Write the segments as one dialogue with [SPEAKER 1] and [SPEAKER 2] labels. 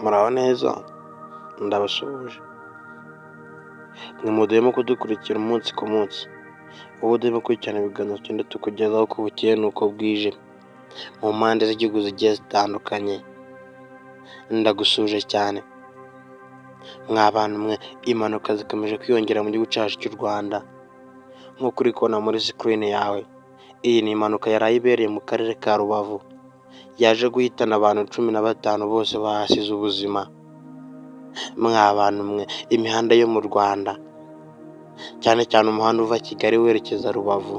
[SPEAKER 1] Muraho neza ndabasuhuje, mwe muduhema kudukurikira umunsi ku munsi, ubu turimo gukurikirana ibiganiro tugenda tukugezaho uko bukeye n'uko bwije, mu mpande z'igihugu zigiye zitandukanye, ndagusuhuje cyane. Mwa bantu mwe, impanuka zikomeje kwiyongera mu gihugu cyacu cy'u Rwanda, nk'uko uri kubona muri screen yawe, iyi ni impanuka yaraye ibereye mu karere ka Rubavu, yaje guhitana abantu 15 bose bahasize ubuzima. Mwa bantu mwe, imihanda yo mu Rwanda, cyane cyane umuhanda uva Kigali werekeza Rubavu,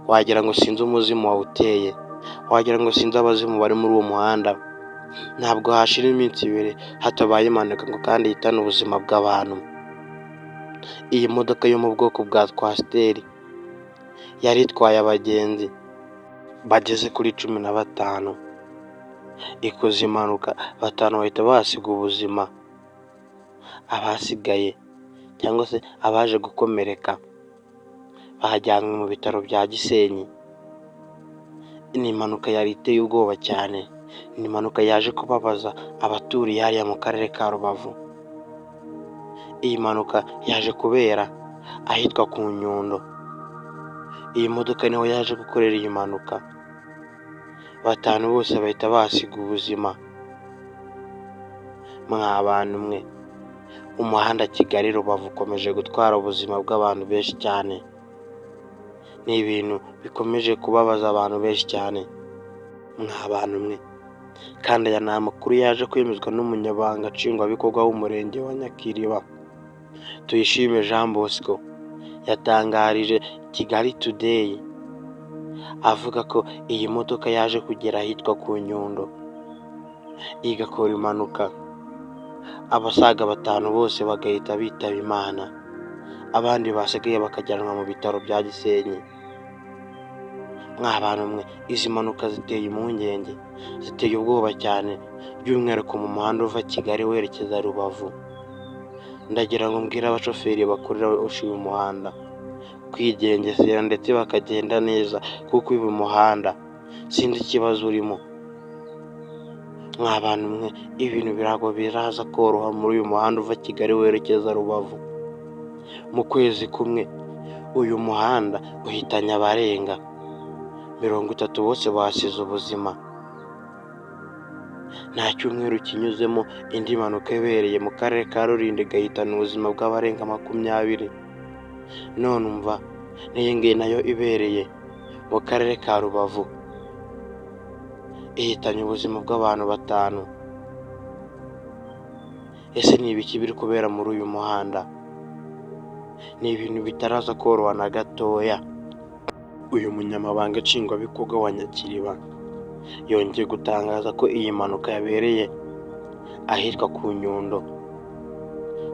[SPEAKER 1] wagira ngo sinzi umuzimu wawuteye, wagira ngo sinzi abazimu bari muri uwo muhanda, ntabwo hashira iminsi 2 hatabaye impanuka ngo kandi ihitane ubuzima bw'abantu. Iyi modoka yo mu bwoko bwa coaster yari itwaye abagenzi bageze kuri 15, ikoze impanuka batanu bahita bahasiga ubuzima, abasigaye cyangwa se abaje gukomereka bajyanwe mu bitaro bya Gisenyi. Ni impanuka yari iteye ubwoba cyane, ni impanuka yaje kubabaza abaturiye hariya mu karere ka Rubavu. Iyi mpanuka yaje kubera ahitwa ku Nyundo, iyi modoka niho yaje gukorera iyi mpanuka, batanu bose bahita bahasiga ubuzima. Mwa bantu mwe, umuhanda Kigali Rubavu ukomeje gutwara ubuzima bw'abantu benshi cyane, ni ibintu bikomeje kubabaza abantu benshi cyane. Mwa bantu mwe, kandi aya ni amakuru yaje kwemezwa n'umunyamabanga nshingwabikorwa w'umurenge wa Nyakiriba, Tuyishime Jean Bosco, yatangarije Kigali Today avuga ko iyi modoka yaje kugera ahitwa ku Nyundo igakora impanuka, abasaga batanu bose bagahita bitaba Imana, abandi basigaye bakajyanwa mu bitaro bya Gisenyi. Mwa bantu mwe, izi mpanuka ziteye impungenge, ziteye ubwoba cyane, by'umwihariko mu muhanda uva Kigali werekeza Rubavu. Ndagira ngo mbwire abashoferi bakoresha uyu muhanda kwigengesera ndetse bakagenda neza, kuko uyu muhanda sinzi ikibazo urimo. Mwa bantu mwe, ibintu ntabwo biraza koroha muri uyu muhanda uva Kigali werekeza Rubavu. Mu kwezi kumwe uyu muhanda uhitanye abarenga 30 bose bahasize ubuzima. Nta cyumweru kinyuzemo indi mpanuka ibereye mu karere ka Rulindo igahitana ubuzima bw'abarenga 20. None umva n'iyi ngiyi nayo ibereye mu karere ka Rubavu ihitanye ubuzima bw'abantu batanu. Ese ni ibiki biri kubera muri uyu muhanda? Ni ibintu bitaraza koroha na gatoya. Uyu munyamabanga nshingwabikorwa wa Nyakiriba yongeye gutangaza ko iyi mpanuka yabereye ahitwa ku Nyundo,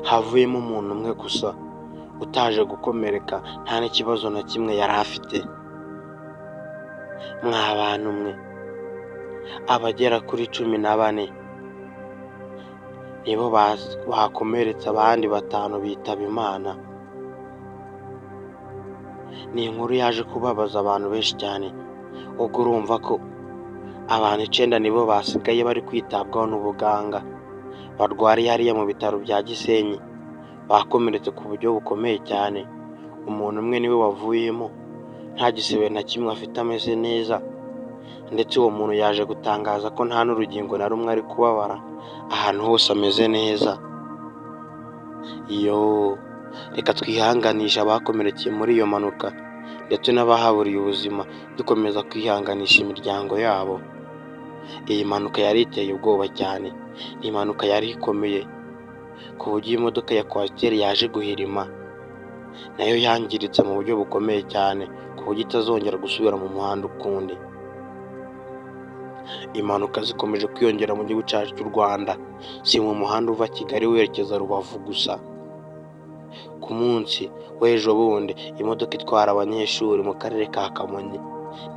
[SPEAKER 1] havuyemo umuntu umwe gusa utaje gukomereka, nta n'ikibazo na kimwe yari afite. Mwa bantu mwe, abagera kuri 14 nibo bakomeretse, abandi batanu bitaba Imana. Ni inkuru yaje kubabaza abantu benshi cyane, ubwo urumva ko abantu 9 nibo basigaye bari kwitabwaho n'ubuganga, barwariye hariya mu bitaro bya Gisenyi, bakomeretse ku buryo bukomeye cyane, umuntu umwe niwe wavuyemo nta gisebe na kimwe afite, ameze neza, ndetse uwo muntu yaje gutangaza ko nta n'urugingo na rumwe ari kubabara, ahantu hose ameze neza. Yoo! Reka twihanganishe abakomerekeye muri iyo mpanuka ndetse n'abahaburiye ubuzima, dukomeza kwihanganisha imiryango yabo. Iyi mpanuka yari iteye ubwoba cyane, ni impanuka yari ikomeye ku buryo iyi modoka ya coaster yaje guhirima, nayo yangiritse mu buryo bukomeye cyane, ku buryo itazongera gusubira mu muhanda ukundi. Impanuka zikomeje kwiyongera mu gihugu cyacu cy'u Rwanda, si mu muhanda uva Kigali werekeza Rubavu gusa. Ku munsi w'ejo bundi imodoka itwara abanyeshuri mu karere ka Kamonyi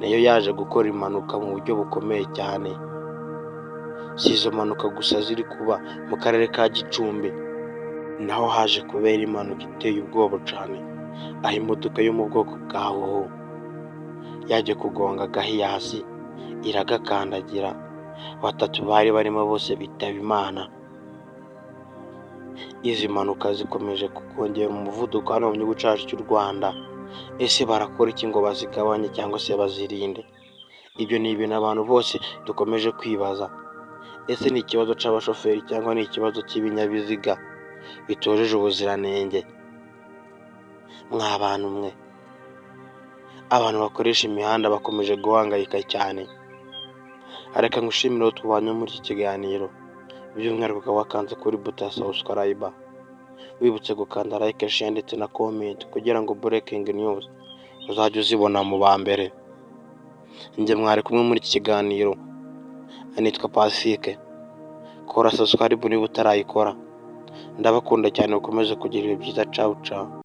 [SPEAKER 1] nayo yaje gukora impanuka mu buryo bukomeye cyane. Si izo mpanuka gusa ziri kuba mu karere ka Gicumbi, naho haje kubera impanuka iteye ubwoba cyane, aho imodoka yo mu bwoko bwa hoho yaje kugonga agahiyasi iragakandagira, batatu bari barimo bose bitaba Imana. Izi mpanuka zikomeje kongera umuvuduko hano mu gihugu cyacu cy'u Rwanda. Ese barakora iki ngo bazigabanye cyangwa se bazirinde? Ibyo ni ibintu abantu bose dukomeje kwibaza. Ese ni ikibazo cy'abashoferi cyangwa ni ikibazo cy'ibinyabiziga bitujuje ubuziranenge? Mwa bantu mwe, abantu bakoresha imihanda bakomeje guhangayika cyane. Reka ngushimire uwo tubanye muri iki kiganiro, by'umwihariko ukaba wakanze kuri buto ya subscribe. Wibutse gukanda like, share ndetse na comment kugira ngo breaking news uzajye uzibona mu ba mbere. Njye mwari kumwe muri iki kiganiro nitwa Pacifique. Kora subscribe niba utarayikora. Ndabakunda cyane, ukomeze kugira ibihe byiza. Cawu cawu.